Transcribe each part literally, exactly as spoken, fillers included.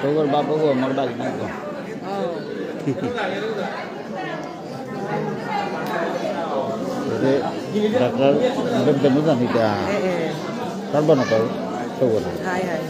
তোর বাপ গো, আমার বাড়ি না গো। ও। এরে ডাক্তার, বেদ বেনু জানিতা। এ, এ। তার বানা তার, তো বলে। High, high.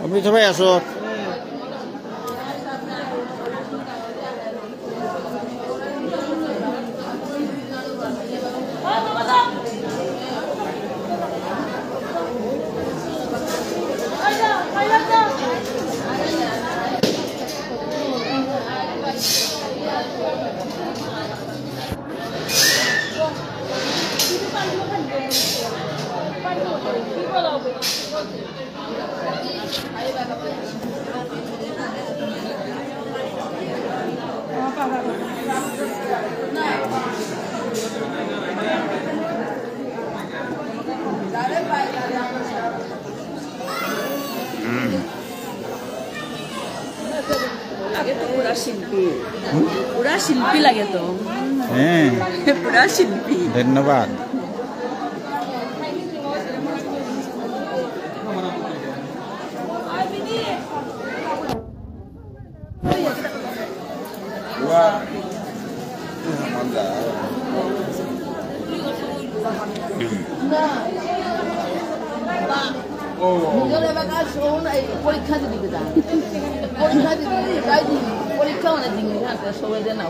অমৃত ভাই আসো। লাগে তো পুরা শিল্পী। হুম? পুরা শিল্পী লাগে তো। হ্যাঁ। পুরা শিল্পী। ধন্যবাদ। নিজের এলাকার শোন, এই পরীক্ষা দিবি কিতা? পরীক্ষা দিবি, তাই দিবি। পরীক্ষা অনেক দিন, হ্যাঁ, তো সবাই দেন না।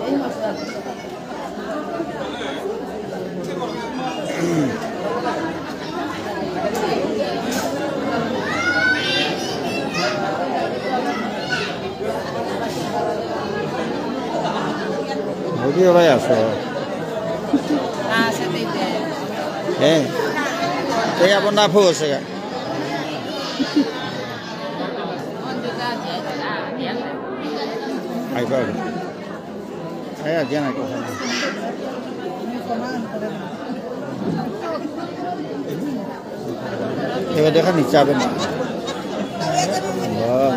এই মাসে বুঝিও ভাই আসো। হ্যাঁ, সেটাই তো। হ্যাঁ। এই আপনার না ফোস। আইবা। হ্যাঁ, আগে না কথা। এবার দেখা নিচে যাবে না। বাহ।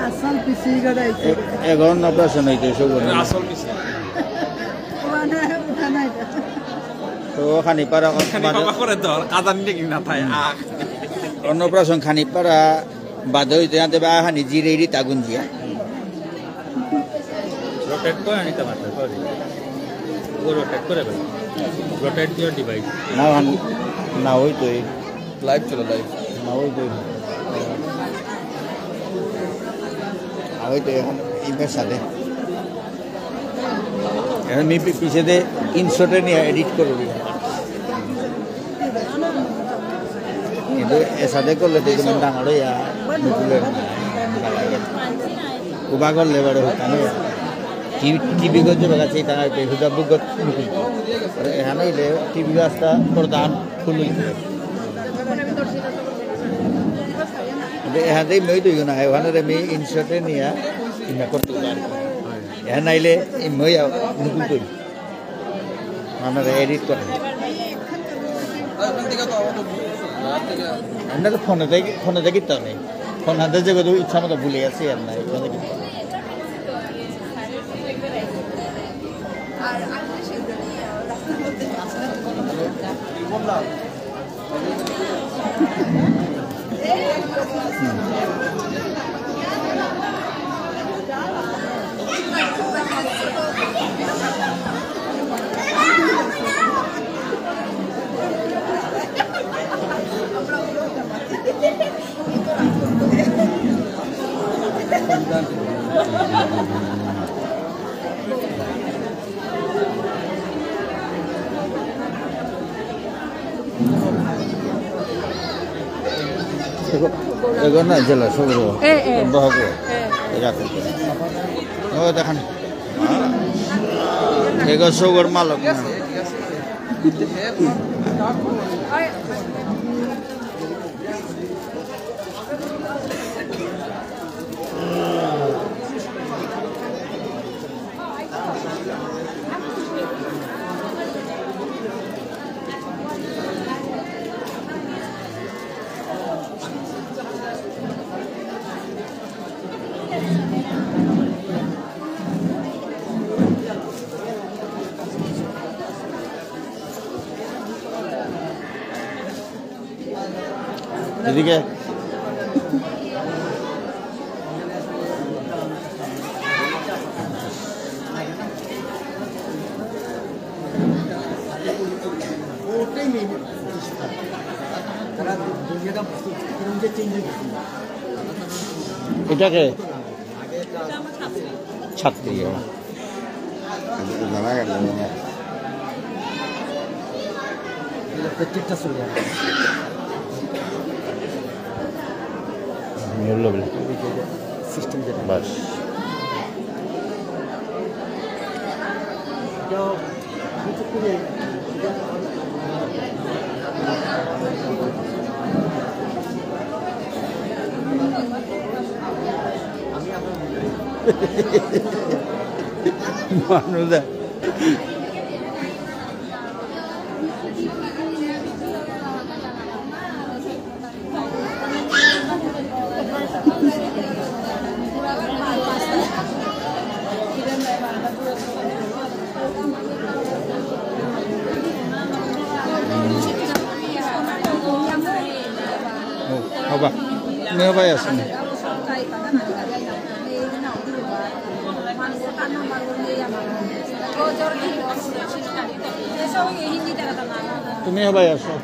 আসল পিসি গড়াই। এ-, এগো অন্নপ্রাশন হইতে শুভ না। আসল পিসি। ওখানে উঠা নাই। তো খানি পারা খানি মানে বাবা করে ধর, কাদান দেখি না থাই, আহ। অন্নপ্রাশন খানি পারা বাদ হইতে আনতে বা খানি জিরে রি তাগুন জিয়া। রোটেট করে আনিতে পারতে, সরি। ও রোটেট করে বেরো। Rotate your device. না, না হইতই। লাইভ চলো, লাইভ। না হইতই। না হইতই এখন ইমের সাথে। এখন মি পি-, পিছেদে ইনশটে নিয়ে এডিট করে দিই। কিন্তু এসাদে করলে তো তুমি ডাঙর হইয়া নুকুলের না। উবা করলে বারো হতাম না। টিভি, টিভি করতে বাগাচ্ছে, তারা হুদা বুক নুকুল। এখানে হইলে টিভি রাস্তা প্রধান খুলুই। এখানে মই তো না, ওখানে আমি ইনশটে নিয়ে ইনা করতে পারি। এখানে আইলে এই মই নুকুল করি। আমরা এডিট করে। আমরা তো ফোনে দেখি, ফোনে দেখি তো নেই। ফোন হাতে যে কত ইচ্ছা মতো ভুলে গেছি আর নাই। ফোনে দেখি। এগো, এগো না জেলা সবরো। এ, এ। বহাগো। এ। এরা তো। ও, দেখেন। এগো সবর মালক না। এদিকে। এটা কে? ছাত্রী, হ্যাঁ। জানা গেল না। এটা প্রত্যেকটা ছবি আছে। মূল্য বলে। সিস্টেম যেটা। বাস। মানুদা। ও, হবা। মি হবাই আসুন। তুমি হবাই আসো।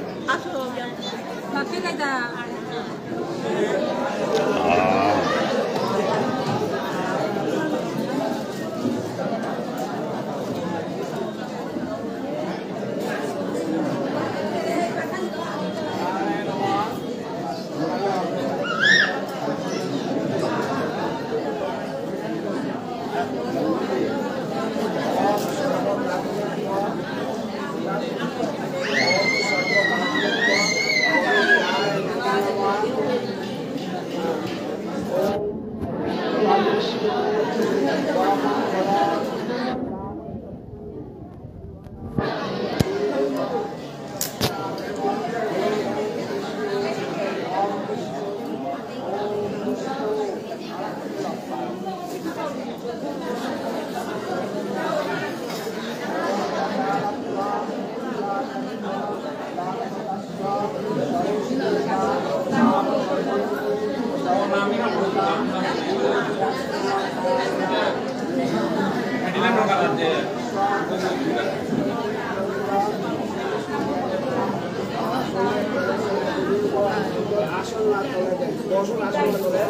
আসন না তুলে দেন। বসুন আসন তুলে।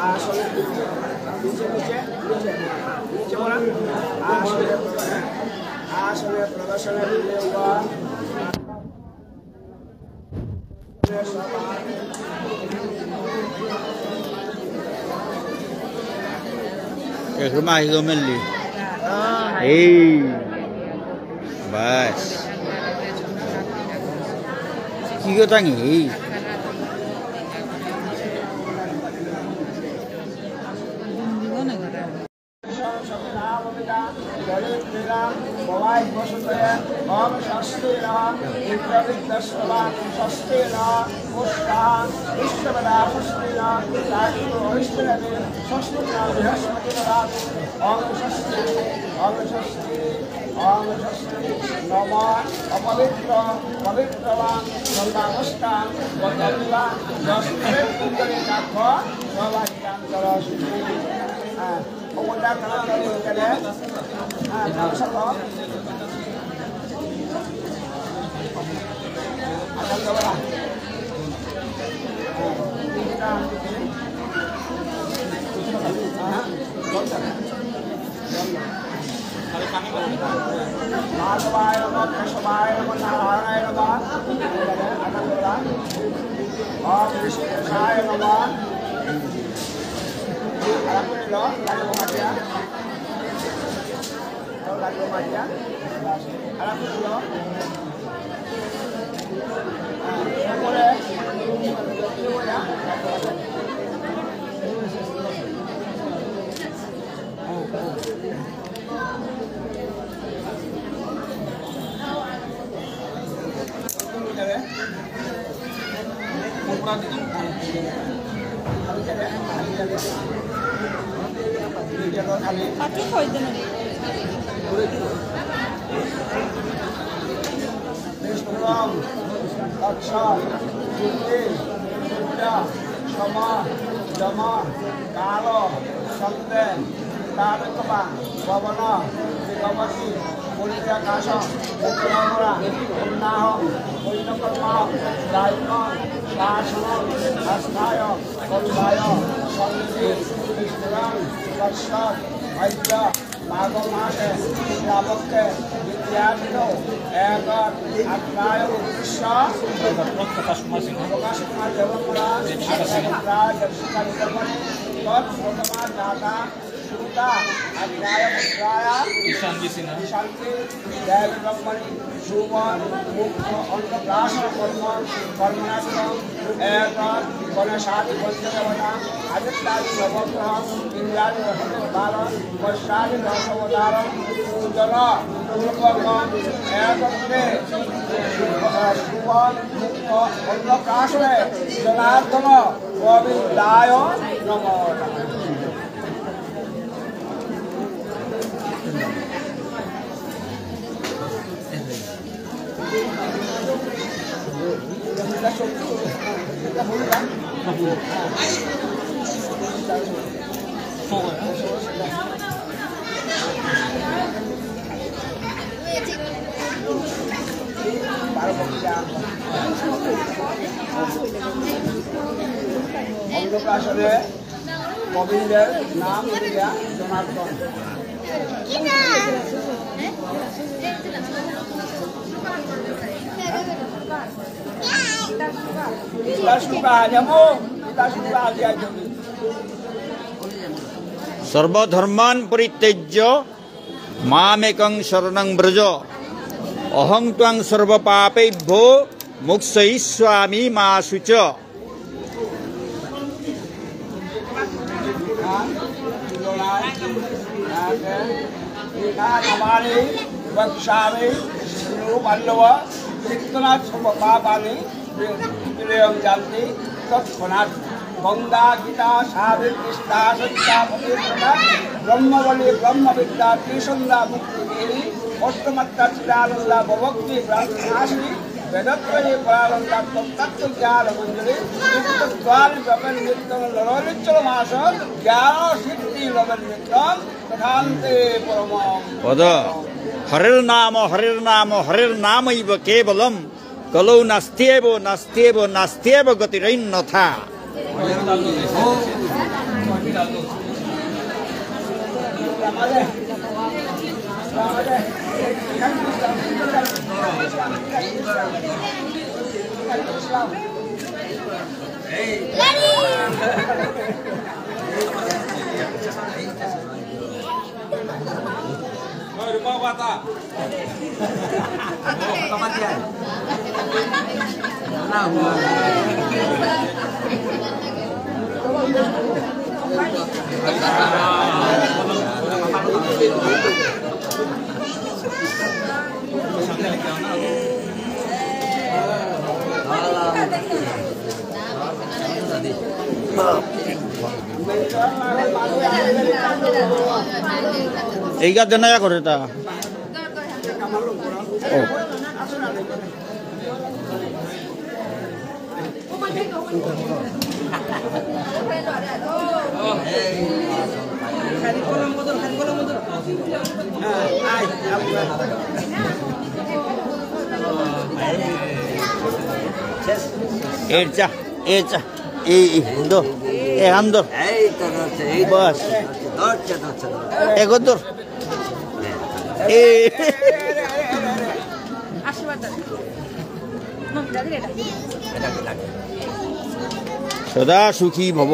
আসনে নিচে, নিচে, নিচে, নিচে বলা। আসনে, আসনে প্রদর্শনে দিলে উবা। এ, রুমা, এই তো মেললি। এই। বাস। কি কথা নেই? নম অপবিত্র পবিত্রবাং সর্বাবস্থাং বদলিবাং যস্মিন পুণ্ডরীকাক্ষ সর্বাধিকাং করোষি। হ্যাঁ, ওটা তারা করে গেলে, হ্যাঁ, তারা সব, আচ্ছা, তারা, হ্যাঁ, হ্যাঁ, মাধবায় নমঃ, কেশবায় নমঃ, নারায়ণায় নমঃ। ওম হৃষীকেশায় নমঃ। বিষ্ণুরং তৎসৎ। পূর্বে পূজা সমা যমা কাল সন্ধ্যে তারকবা পবন বেগবতী পুণ্যাকাশং পুণ্যমরা পুণ্যাহং পুণ্যকর্মাহং দায়িত্বং শাসনং আস্থায় কল্যায় সন্নিধি বিষ্ণুরং তৎসৎ। ভাগ্য মাসে শ্রাবককে বিদ্যার্থ এক আত্মায় উদ্দেশ্য প্রকাশ কুমার সিংহ। প্রকাশ কুমার দেবকুমার আত্মায় দর্শিকা নিরূপণ তৎ প্রথমা দাতা সুতা আত্মায় মুদ্রায় ঈশান সিংহ। ঈশান দেব ব্রহ্মণি সুবন মুক্ত অন্নপ্রাশন কর্ম কর্মণাত্মক এক গণেশাদি পঞ্চদেবতা আদিত্যাদি নবগ্রহ ইন্দ্রাদি রসনের বারো বৈশ্বাদি দশ অবতার পূজন পূর্বক একত্রে সুবন মুক্ত অন্নপ্রাশনে জনার্দন গোবিন্দায় নমঃ। অন্নপ্রাশনে গোবিন্দর নাম দিয়া জনার্দন। সর্বধর্মান পরিত্যজ্য মামেকং শরণং ব্রজ। অহং ত্বাং সর্বপাপেভ্যো মোক্ষয়িষ্যামি মা শুচ। নমামি বক্ষ্যামি শৃণু পাণ্ডব, ত্যক্ত্বা সর্বপাপানি বিজয়ং যান্তি তৎক্ষণাৎ। গঙ্গা গীতা সাবিত্রী সিদ্ধা সত্যা পতিব্রতা ব্রহ্মবলী ব্রহ্মবিদ্যা ত্রিসন্ধ্যা মুক্তিগেহিনী অষ্টমাত্রা চিদানন্দা ভবভূতি প্রাণনাশিনী বেদত্রয়ী পরানন্দা তত্ত্বজ্ঞান মঞ্জুরী যুক্তদ্বারী ব্রহ্মনিত্যং ললিতোচ্ছলমাস জ্ঞান সিদ্ধি লভেন্নিত্যং তথান্তে পরমং পদ। হরের্নাম হরের্নাম হরের্নামৈব কেবলম। কলৌ নাস্তিয়েব, নাস্তিয়েব, নাস্তিয়েব গতিরন্যথা। এইগা দেনা ইয়া করে তা। ও। এর চা, এর চা, এই, এই, দো, এ হাম দো। এই তো ধরছে, এই তো বাস। ধরছে, ধরছে, ধরছে। এগো দো। এ। আশীর্বাদ দাও। না, দাদি, এটা। সদা সুখী ভব।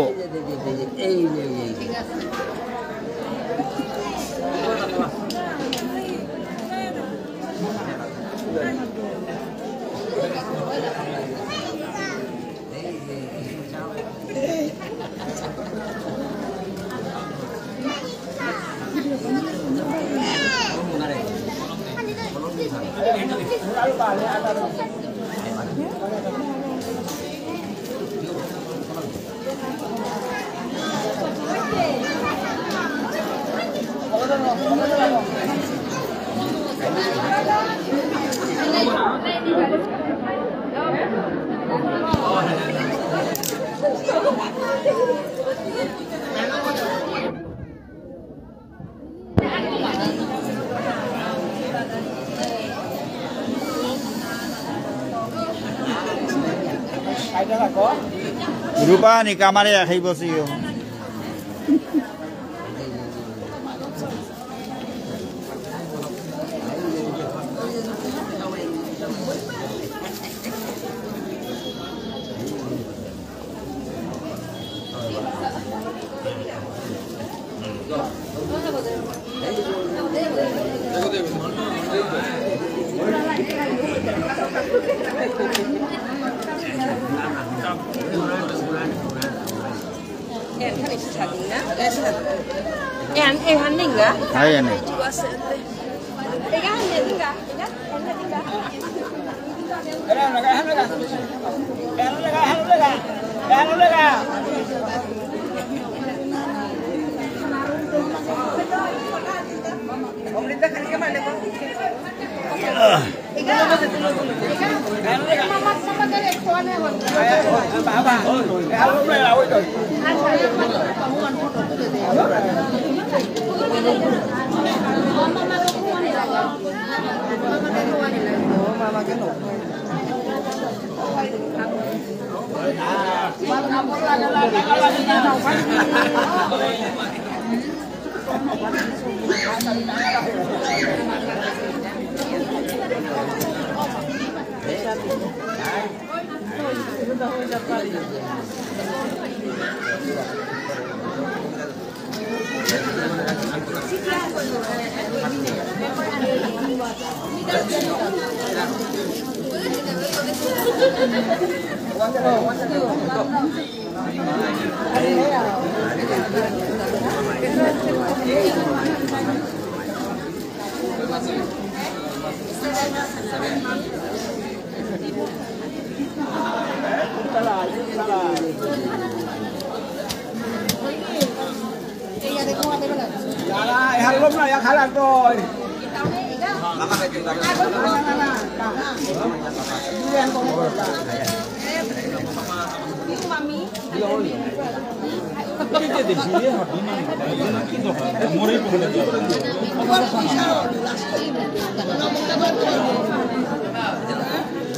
রূপা নি কামারে খাই বসিও। এহান, এহান নিংগা? হাই, এহান। এহান নিংগা?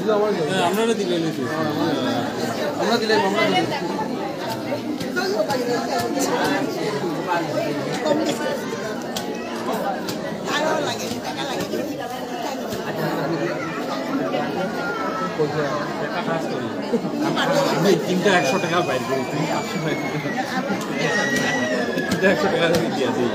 হ্যাঁ, আমরা দিলে নিতে। আমরা দিলে, আমরা দিলে। একটা কাজ করি। আমি তিনটা একশো টাকা বাইর করি, তুমি পাঁচশো বাইর করি। তিনটা একশো টাকা দিয়ে দিয়ে দিই।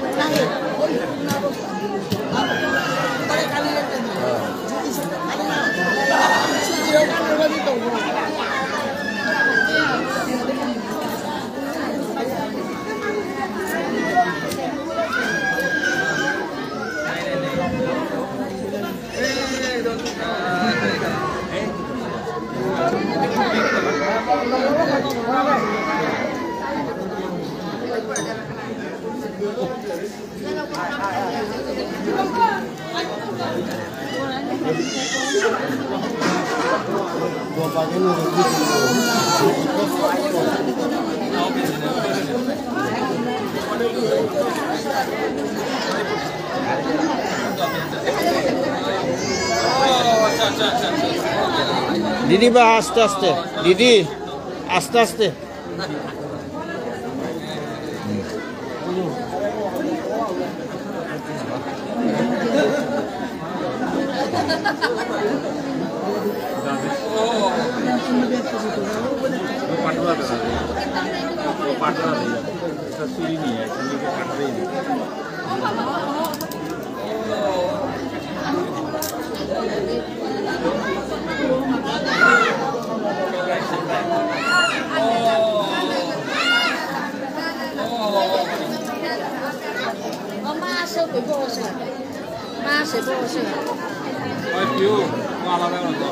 দিদি বা আস্তে আস্তে, দিদি আস্তে আস্তে।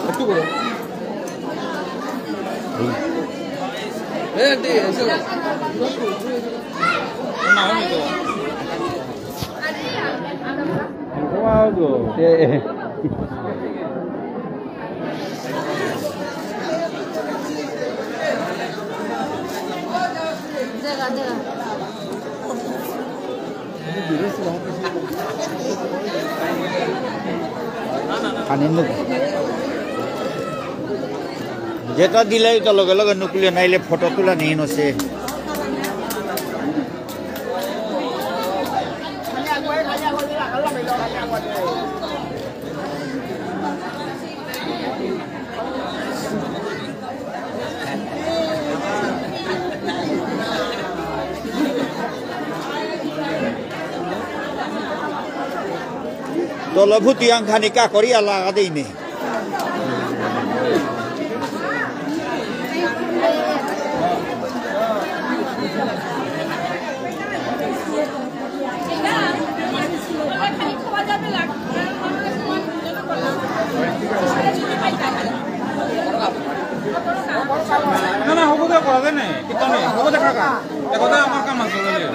একটু করে। এ, আন্টি, এসো। না, হয়নি তো। এ, এ। খানি নুক। যেটা দিলাই তো লগে লগে নুকলে নাইলে ফটো তুলা নেই নসে। তলভুতি আংখানি কাকরি আলা আদেইনে। না, না, হবো দে করা যায় না, কিতা নেই, হবো দে কাকা, এ কথা আমার কাম আছে, বুঝলি?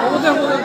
হবো দে, হবো দে।